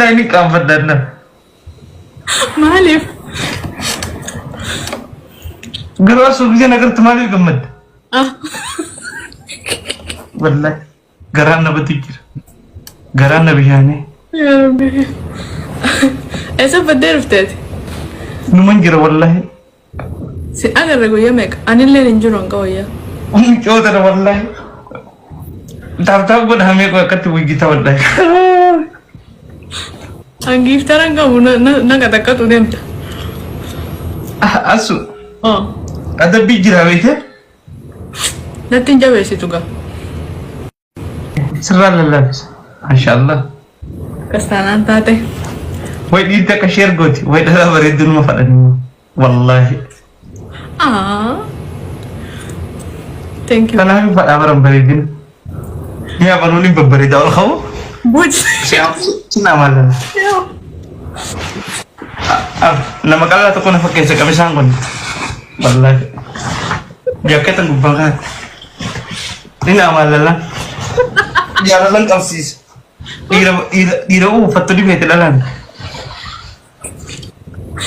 Wallahi ni qaanfadha. Maaliif? Garuu asuu giseen agartu maaliif gammadda? Ah. Wallahi garaan na batu jira. Garaan na bishaanee. Yaa Rabbi. Eessa baddee dhufteeti? Numan jira wallahi. Si agarre guyyaa meeqa? Anilleen hin jiru hanga wayyaa. Mucoo tana wallahi. Taap taap godha meeqa akkatti wayyitaa wallahi. Hangiiftara hin qabu na qaxaqqaxu deemta. Asu Oh. adabbii jira beekte Natti hin jabeessitu gaa. sirraa lallaafisa. Mashallah. Akkas taanaan taate. Way dhiirti akka ishee ergooti. Way dhalaa bareedduu numa fadhanii. Wallaahi. Ah. Thank you. Kanaaf hin fadhaa baran bareedina. Mi'a banuun hin babbareeda ol qabu. Buj. Sinaa maallala. Nama qal'aa tokko na fakkeessa qamisaan kun. Wallaahi. Jaakkeetan gubbaa kanatti. Ni naa maallala. Jaalalan qabsiisa. Dhiira dhiira dhiira uffattu dhibeete dhalaan.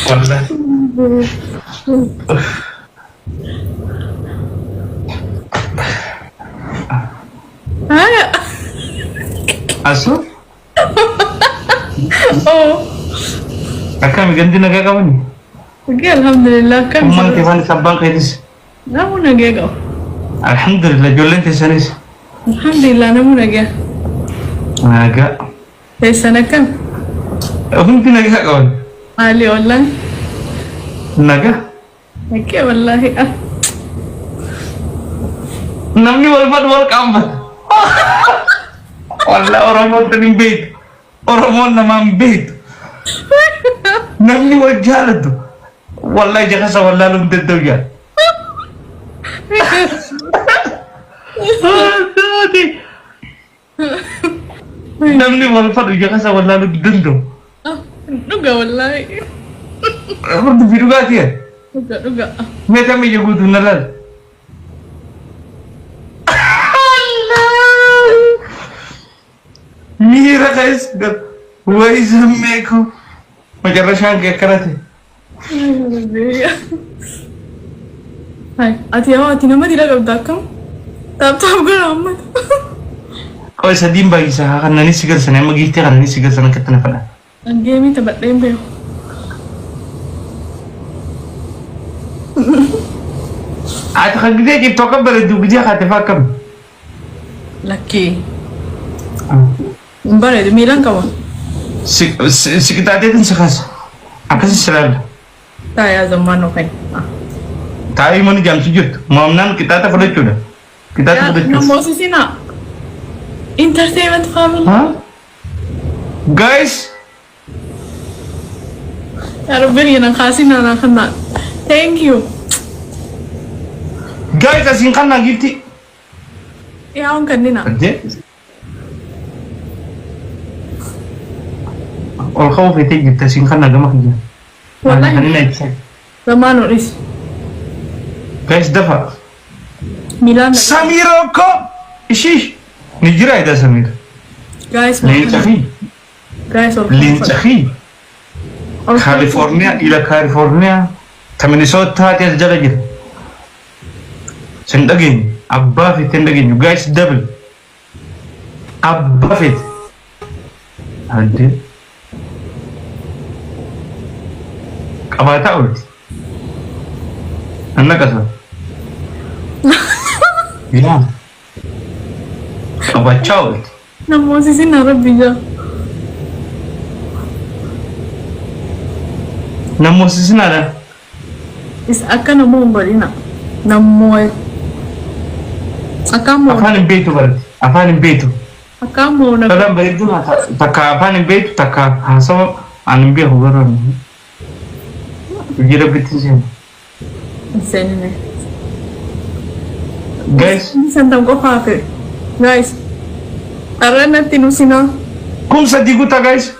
Wallaahi. Haya. Asu Oh. akkami gandi nagaa qabani? Oke, alhamdulillah kan. Ummaan kee faanis abbaan keetis. Namu nagee qabu. Alhamdulillah ijoolleen teessanis. Alhamdulillah namu nagee. Nagaa. Teessan akkam? Hundi nagaa qaban. Maali ollaan? Nagaa. Haqqee wallaahi ah. Namni wal fadhu wal qaanfata. Wallah Oromoon tun hin beektu. Oromoon namaa hin beektu. Namni wal jaalatu. Wallah ija keessa wallaaluu hin danda'u jaa. Namni wal fadhu ija keessa wallaaluu hin danda'u. Dhuga wallaahi. Dubbii dhugaatii. Dhuga dhuga. Mee tam ija guutuu na laal. Miira keessa gal. Wayi zammee koo. Macarrashaan kee akkana ta'e. Hai, ati yaa ati nama dila qabda akkam? Taap taap godha ammata. Qoy sadiin baay'isa haa kannanii si galsan amma giiftee kannanii si galsan akkatti na fadha. Geemii taphadhee hin beeku. Ati kan gizee ciftu akka bareeddu gizee kaate fa'aa akkam? Lakkii. Hin bareedu miilan qaba. Si qixaateetiin si kaasa. Akkasi si laalla. Taayaa zammaan okan. Taa'ii mana jaamsi jirtu. Mo'amnaan qixaata fudhachuudha. Qixaata fudhachuudha. Namoosisina. Entertainment family. Huh? Guys, Yaa Rabbi na kaasina na kana. Thank you. Guys asiin kannaa giifti. Yaa on kannina. Ajje. Ol ka'uu feetee jirti asiin kannaa gama kiyya. Wallahi. Kan inni ibsa. Zamaan olis. Guys dafa. Milaan. Samiiroo ko ishii ni jira eda Samiir. Guys. Leenca fi Guys ol leenca fi Kaalifoorniyaa ila Kaalifoorniyaa ta Minisootaa as jala jira. Sin dhageenyu abbaa feete hin dhageenyu guys double abbaa feete. Addee qabaataa oolti. Anna qasa. Yaa qabachaa oolti. Namoosisina Rabbi jaa. Namoosisinaadha. Is akka namoo hin godhina. Namoo. Akka moo. Afaan hin beektu barate. Afaan hin beektu. Akka moo na. Dhalaan bareedduun takka afaan hin beektu takka haasawa aan hin beeku garuu hojii rabbitti hin seenu. Hin seenine. Guys, Santan qofa hafe. Guys. Har'a natti nusinaa. 3000 guutaa guys.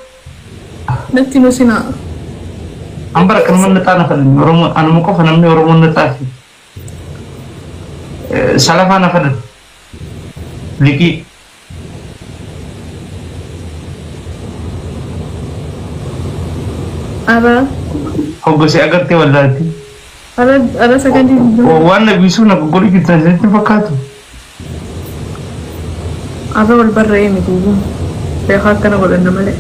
Natti nusinaa. An bara kanuma naxaa na fadhan Oromoo anuma qofa namni Oromoon naxaa fi salafaa na fadhan liqii. Ara Hoggasee agartee wallaalti. ara ara sakandii 20. Waan na biisuu na goggodhu jirtan isinitti hin fakkaatu. Arra wal barra'ee miti iyyuu. Beekaa akkana godhanna malee.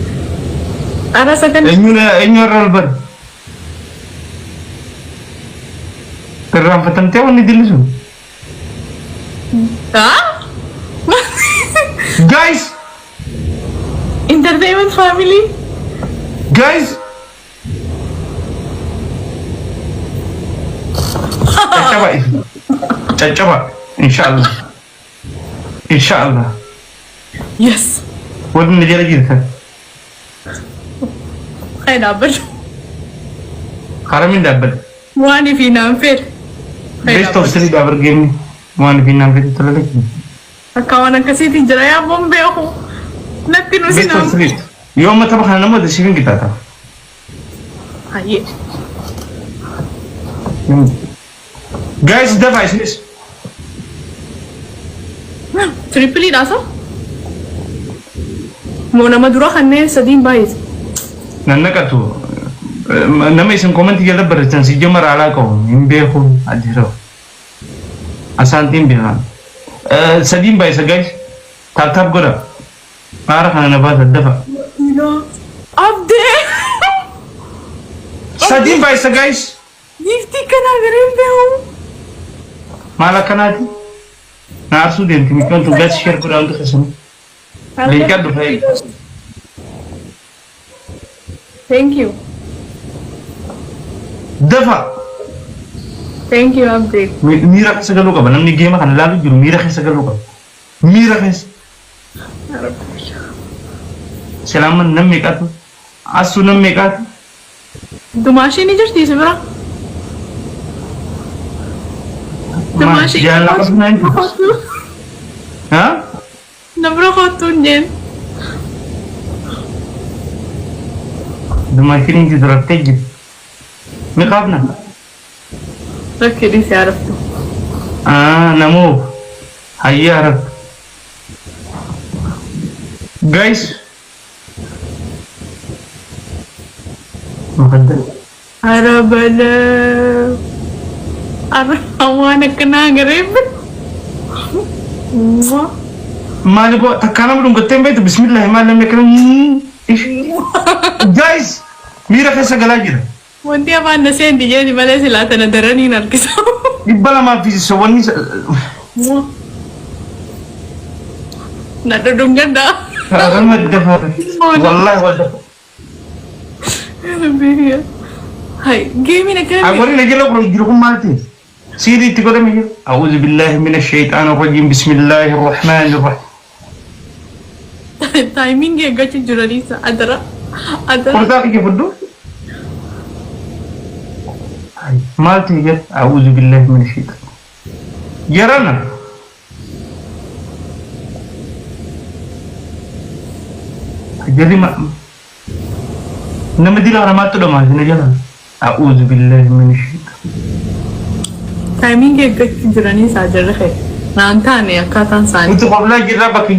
Ara sakandii. Eenyuun eenyu irra ol bare? Irraanfatamtee wanni dilli sun. Haa? Guys! Entertainment family. Guys! Caccaba isin. Caccaba. Inshaallah. Inshaallah. Yes. Warri na jala jirtan. Kai dhaabbadhu. Haramiin dhaabbadha. Waan fi naan fedhe. Kai Best of dhaabbadhu. three dhaabar geemni. Waan fi naan fedhe tola lakki. Akka waan akkasiitiin jira yaa boon beeku. Natti nu Best of sinaan. three. Yoo amma tapha kana namoota siif hin qixaata. Hayyee. Guys dafaa isinis. Triple dha sa? Moo nama dura kanneen sadiin baay'ate. Nan naqatu. Nama isin comment jala barreessan si jamara alaa qabu hin beeku ajjirau. Asaantiin beekan. Sadiin baay'isa guys. Tap tap godha. Haara kana na baasa dafa. Abdee! Sadiin baay'isa guys. Giiftii kanaa gareen beeku. Maal akkanaati? Na aarsuu deemti mucaan tun guys share godhaa hundi keessanuu. Leeqaa dhufee. Thank you. Dafa. Thank you Abdee. Miira keessa galuu qaba. Namni geema kana ilaaluu jiru miira keessa galuu qaba. Miira keessa. Salaaman nam meeqaatu? Asuu nam meeqaatu? Dumaashii ni jirti si bira? Dumaashii. Jaalala qabdu naan jiru. Haa? Na bira kottu hin jeen. Dumaashiin hin jiru raftee jirti. Ni qaabna. Rakkee dhiisee araftu. Namoo hayyee araftu. Guys. Maqaddam. Ara balaa. Ara waan akkanaa agaree Maali boo takkaa nama dhungattee hin beektu bismillaahi maal namni akkana guys miira keessa galaa jira. Wanti afaan na seenti jeeti malee silaa tana daraniin harkisa. 200 fi wanni Na dhudhungadha. Rama dafa wallahi wal dafa. Hai, geemiin akkana. Warri na jala jiru kun maal ta'e? Siirii itti godhame jira. A'uudhu billaahi mina shayxaana rajiim bismillaahi rahmaani rahiim. Timing eeggachuu jiraniisa adara. Adara. Qortaa kiyya fudhu. Maal ta'e jira? A'uudhu billaahi mina shayxaana. Jarana. Jarri nama dila kana maaltu dhamaa isin jala? A'uudhu billaahi mina shayxaana. Timing eeggachuu jiraniisa jarri kee. Naan taane akkaataan isaanii. Nuti qoblaa jirra bakka